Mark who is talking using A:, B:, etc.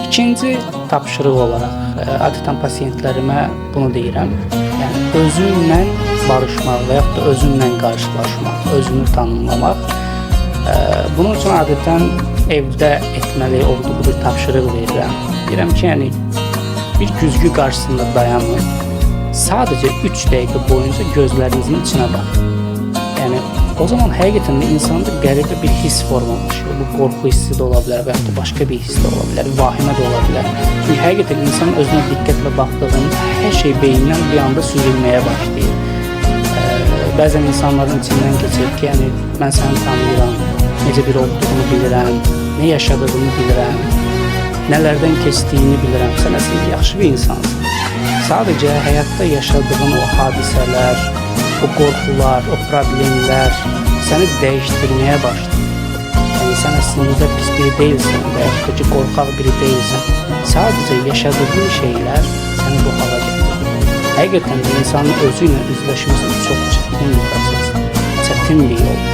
A: İkinci tapşırıq olaraq adətən pasientlərimə bunu deyirəm. Yəni özünlə barışmaq və yaxud da özünlə qarşılaşmaq, özünü tanımlamaq. Bunun üçün adətən evdə etməli olduğu bir tapşırıq verirəm. Deyirəm ki, yəni bir güzgü qarşısında dayanın. Sadəcə 3 dəqiqə boyunca gözlərinizin içinə baxın. Yəni o zaman həqiqətən də insanda qəribə bir hiss formalaşır. Bu qorxu hissi də ola bilər və yaxud da başqa bir hiss də ola bilər, vahimə də ola bilər. Çünki həqiqətən insan özünə diqqətlə baxdığında hər şey beynindən bir anda süzülməyə başlayır. Bəzən insanların içindən keçir ki, yəni mən səni tanıyıram, necə biri olduğunu bilirəm, nə yaşadığını bilirəm, nələrdən keçdiyini bilirəm. Sən əslində yaxşı bir insansan. Sadəcə həyatda yaşadığın o hadisələr, o qorxular, o problemlər səni dəyişdirməyə başlayır. Yəni sən əslində pis biri deyilsən və yaxud da ki, qorxaq biri deyilsən. Sadəcə yaşadığın şeylər səni bu hala gətirir. Həqiqətən də insanın özü ilə üzləşməsi çox çətin bir proses, çətin bir yoldur.